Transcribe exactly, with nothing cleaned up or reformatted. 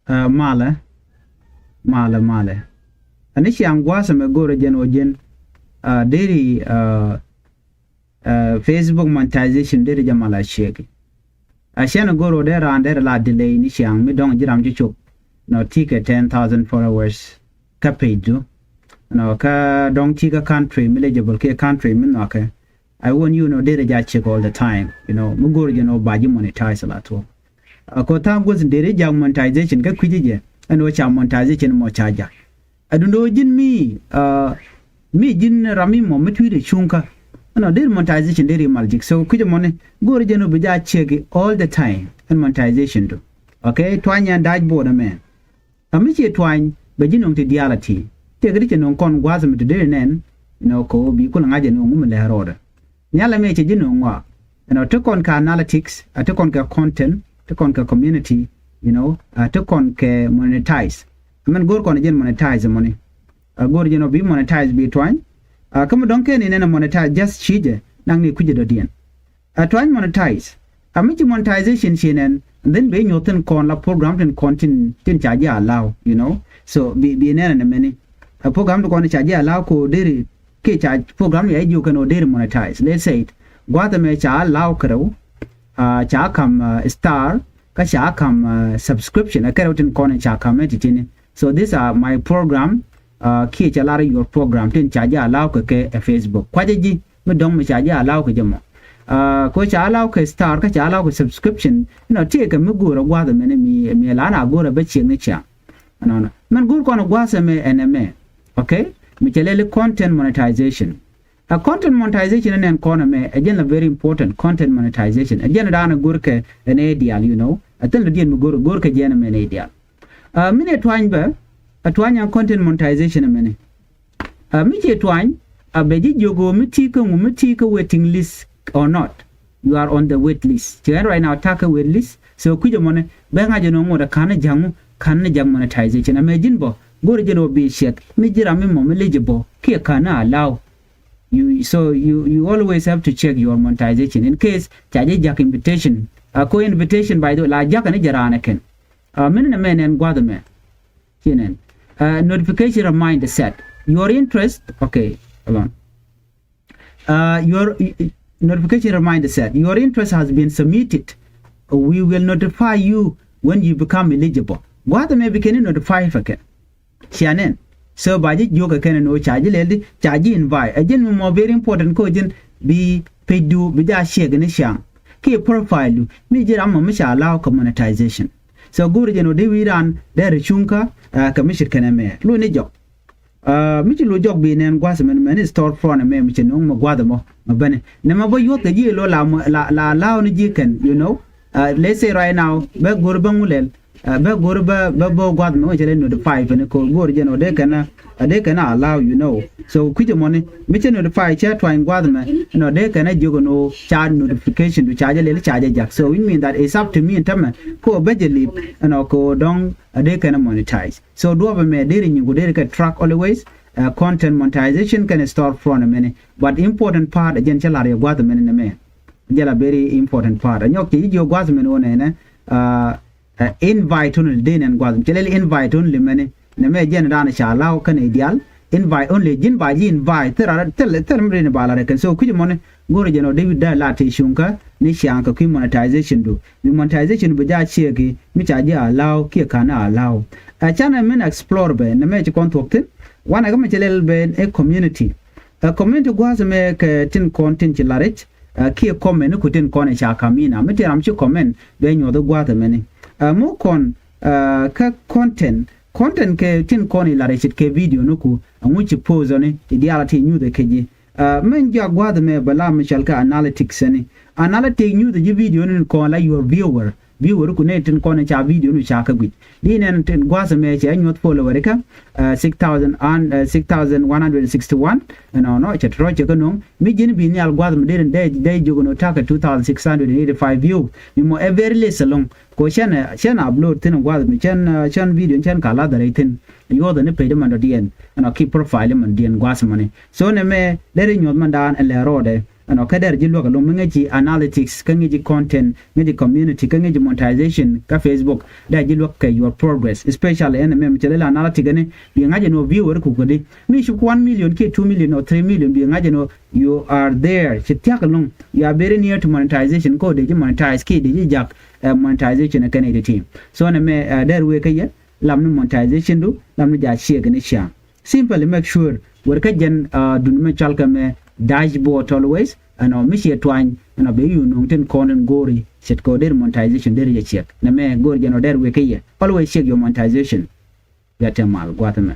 Ɛ, malɛ, malɛ, malɛ. Ɛn i̱ ciaŋ gua̱a̱th ɛmɛ go̱o̱rä jɛn ɣöö ji̱n, ɛ, deri, ɛ, ɛ, Facebook monetization deri jɛ mal a ciek. A cɛn go̱o̱r ɣöö dee raan deri la delay ni ciaŋ mi dɔ̱ŋ ji̱ ram ci cop. Nɔ, ti kɛ ten thousand followers kä page du. Nɔ, kä dɔ̱ŋ ti kä country mi eligible kiɛ country mi nhɔakɛ. I want you know deri jɛ a ciek all the time. You know, mi go̱o̱r jɛn ɣöö ba ji̱ monetize la tuɔɔk. Ɛ, kɛ ɣöö tha̱a̱ŋ guäth deri jak monetization kä kui̱ci jɛ ɛn ɣöö ca monetization mɔ ca jak. Ɛ duundɛ ɣöö ji̱n mi, ɛ, mi ji̱n ram mi mɔ mi tui̱dɛ cuŋkä. Ɛnɔ deri monetization deri mal ji̱k. So kui̱c ɛmɔni go̱o̱rä jɛn ɣöö bi jɛ a ciek all the time ɛn monetization du. Okay, tuany ɛn dashboard ɛmɛ. Ɛ mi ciɛ tuany bɛ ji̱ nöŋ ti diaal a ti. Tëëkɛ ti cɛ nöŋ kɔn gua̱a̱th ɛmɛ ti deri nɛn. You know, kɛ ɣöö bi kulɛ ŋa̱c ɛn ɣöö ŋu mi lɛ rɔɔdɛ. Nhial ɛmɛ cɛ ji̱ nöŋ ŋɔa. You know, ti kɔn kɛ analytics, a ti kɔn kɛ content, ti kɔn kɛ community, you know, a ti kɔn kɛ monetize. Ɛmɛn go̱o̱r kɔn jɛn monetize ɛmɔni. A go̱o̱r jɛn ɔ bi monetize bi tuany. A kä mi dɔ̱ŋ kɛn inɛn a monetize just ci jɛ naŋ ni kui̱cɛ dɔ̱diɛn. A tuany monetize. A mi ci monetization ci nɛn, and then bɛ nyuɔ̱th tin kɔn la program tin kɔn tin, tin ca ji̱ allow, you know. So bi, bi nɛn ɛn ɛmɛni. A program tin kɔn ca ji̱ allow ko deri kiɛ ca program ya ji̱ kɛn ɔ deri monetize. Let's say it, gua̱a̱th ɛmɛ ca allow kɛ rɛw, a, ca kam, a, star, kä ca kam, a, subscription, a kɛ rɛw tin kɔn ca kam ɛ ti tini. So these are my program, a, kiɛ ca lar your program tin ca ji̱ allow kɛ kɛ ɛ Facebook. Kuacä ji̱ mi dɔ̱ŋ mi ca ji̱ allow kɛ jɛ mɔ. A, kɛ ca allow kɛ star, kä ca allow kɛ subscription, you know, tëëkɛ mi go̱o̱rä gua̱a̱th ɛmɛni mi, mi la na go̱o̱rä bä ciek ni ciaŋ. Ɛnɔnɔ. Mɛn go̱o̱r kɔn gua̱a̱th ɛmɛ ɛn ɛmɛ. Okay? Mi cɛ lɛli content monetization. A content monetization ɛn ɛn kɔn ɛmɛ, ɛ jɛn la very important, content monetization. Ɛ jɛn daanɛ go̱o̱r kɛ ɛn ɛ diaal, you know. Ɛ thil dɔ̱diɛn mi go̱o̱r, go̱o̱r kɛ jɛn ɛmɛ ɛn ɛ diaal. A, mi ni tuany bä, a tuany a content monetization ɛmɛni. A, mi ci tuany, a bɛ ji̱ jiök ɣöö mi ti kä ŋu, mi ti kä waiting list or not. You are on the wait list. Ci ɛn right now ta̱a̱ kä wait list. So kui̱c ɛmɔni bɛ ŋa̱c ɛn ɣöö ŋot ɛ ka̱n ni ja̱ŋ ŋu, ka̱n ni ja̱ŋ monetization. Ɛmɛ ji̱n bä go̱o̱r jɛn ɣöö bi ciek mi ji̱ ram mi mɔ mi eligible kiɛ ka̱n ni allow. You, so you, you always have to check your monetization in case ca ji̱ ja̱k invitation. A ko invitation, by the way, la ja̱k ni jɛ raan ɛ kɛn. A, min ni mɛ nɛn gua̱th ɛmɛ. Ci nɛn. Uh, notification reminder set. Your interest, okay, hold on. Uh, your, y-, y-, notification reminder set. Your interest has been submitted. We will notify you when you become eligible. Gua̱th ɛmɛ bi kɛn ni notify fɛ kɛn. Cia nɛn. So ba ji̱ jiök ɛ kɛn ni ɣöö ca ji̱ lɛl di, ca ji̱ invite. Ɛ jɛn mi mɔ very important kä ɣöö jɛn bi page du bi jɛ a ciek ni ciaŋ. Kiɛ profile du mi ji̱ ram mɔ mi ca allow kɛ monetization. So go̱o̱r jɛn ɣöö dee wi̱i̱ raan dee ri cuŋkä, ɛ, kɛ mi ce̱tkɛ nɛmɛ. Lo̱c ni jɔk. Ɛ, mi ci lo̱c jɔk bi nɛn gua̱th ɛmɛn, mɛn store front ɛmɛ mi cɛ no̱o̱ŋ mɛ gua̱th ɛmɔ mɛ bäni. Nɛmɛ bä yuɔth kɛ ji̱ lo̱ la, la, la allow ni ji̱ kɛn, you know. Ɛ, let's say right now, bɛ go̱o̱r bä ŋu lɛl, ɛ, bɛ go̱o̱r bä, bä bä gua̱th ɛmɛ ŋu cɛ lɛ notify fɛn kɛ ɣöö go̱o̱r jɛn ɣöö dee kɛn, ɛ, dee kɛn allow, you know. So kui̱c ɛmɔni mi cɛ notify cɛ tuany gua̱th ɛmɛ, ɛnɔ dee kɛn ɛ jiök ɛn ɣöö ca notification du ca jɛ lɛl ca jɛ ja̱k. So which mean that it's up to me ɛn tämɛ kɛ ɣöö bä jɛ lip ɛnɔ kɛ ɣöö dɔ̱ŋ ɛ dee kɛn ɛ monetize. So duɔ̱ɔ̱p ɛmɛ deri nyiku deri kɛ track always, ɛ, content monetization kɛnɛ store front ɛmɛni. But important part ɛ jɛn cä la̱r yɛ gua̱th ɛmɛni nɛmɛ. Jɛ la very important part. Ɛ nyɔk cɛ ji̱ jiök gua̱th ɛmɛni ɣöö nɛnɛ, ɛ, ɛ, invite only dee nɛn gua̱th. Cɛ lɛl invite only mɛni. Nɛmɛ jɛn daanɛ ca allow kɛnɛ diaal. Invite only, ji̱n ba ji̱ invite. Thil, thil, thil mi rin ba la rɛ kɛn. So kui̱c ɛmɔni go̱o̱rɛ jɛn ɔ dee wi̱cdä la tëë cuŋkä ni ciaŋ kɛ kui̱ monetization du. Mi monetization bi jɛ a ciek i̱ mi ca ji̱ allow kiɛ ka̱n allow. Ɛ canɛ min explore bɛ nɛmɛ ci kɔn thuɔ̱k thi̱n. Wanɛ kä mi cɛ lɛl bɛ ɛ community. Ɛ community gua̱a̱th ɛmɛ kɛ tin kɔn tin ci la̱r i̱c, ɛ kiɛ comment ni ku tin kɔn ɛ ca ka̱m inɔ. Mi tin ram ci comment bɛ nyuɔ̱th i̱ gua̱a̱th ɛmɛni. Ɛ mi kɔn, ɛ kä content, content kɛ tin kɔn i̱ la̱r i̱c kɛ video ni ku ɛŋu ci post ɔni i̱ diaal a ti nyuuth ɛ kɛ ji̱. Ɛ mɛn jiak gua̱a̱th ɛmɛ bɛ la mi cɔal kɛ analytics ɛni. Analytics nyuuth ji̱ video ni kɔn la your viewer. Viewer ku nɛy tin kɔn ca video ni ca kä guic. Di nɛn tin gua̱a̱th ɛmɛ cɛ nyuɔ̱th follower kä, ɛ, six thousand and, ɛ, six thousand one hundred sixty-one. Ɛnɔnɔ cɛ tɔ̱rɔ̱ cɛ kä no̱o̱ŋ. Mi ji̱n bi nhial gua̱a̱th mi dee, dee, dee jiök ni ta̱kɛ two thousand six hundred and eighty-five view. Mi mɔ ɛ very less along. Ko cɛn, cɛn upload thi̱n gua̱a̱th mi cɛn, ɛ, cɛn video cɛn ka la̱th rɛy thi̱n. Yuɔth ni page man dɔ̱diɛn. Ɛnɔ ki profile man diɛn gua̱a̱th mɔni. So nɛmɛ deri nyuɔ̱th man daan ɛn lɛ rɔɔdɛ. Ɛnɔ kä dɛr ji̱ luäk ɛlɔ̱ŋ mi ŋäci analytics, kä ŋäci content, ŋäci community, kä ŋäci monetization kä Facebook. Dɛr ji̱ luäk kɛ your progress, especially ɛn ɛmɛ mi cɛ lɛ la analytic ɛni bi ŋa̱c ɛn ɔ viewer ku kädi mi ci one million kiɛ two million or three million, bi ŋa̱c ɛn ɔ you are there, ci thia̱k ɛlɔ̱ŋ, you are very near to monetization, kä dee ji̱ monetize kiɛ dee ji̱ jak ɛ monetization ɛ kɛn ɛ ti ti. So ɛn ɛmɛ ɛ dɛr wee kä yɛ lam ni monetization du, lam ni ja check ni cia. Simply make sure wër kä jɛn dun mɛ cɔal kɛ mɛ dashboard always. Ɛnɔ mi ciɛ tuany ɛnɔ bɛ yu nuŋ tin kɔn in go̱o̱ri ce̱tkɛ ɔ der monetization der yɛ check. Nɛ mɛ go̱o̱ri jɛn ɔ der wek kä yɛ always check your monetization. Bia tɛ mal gua̱th mɛ.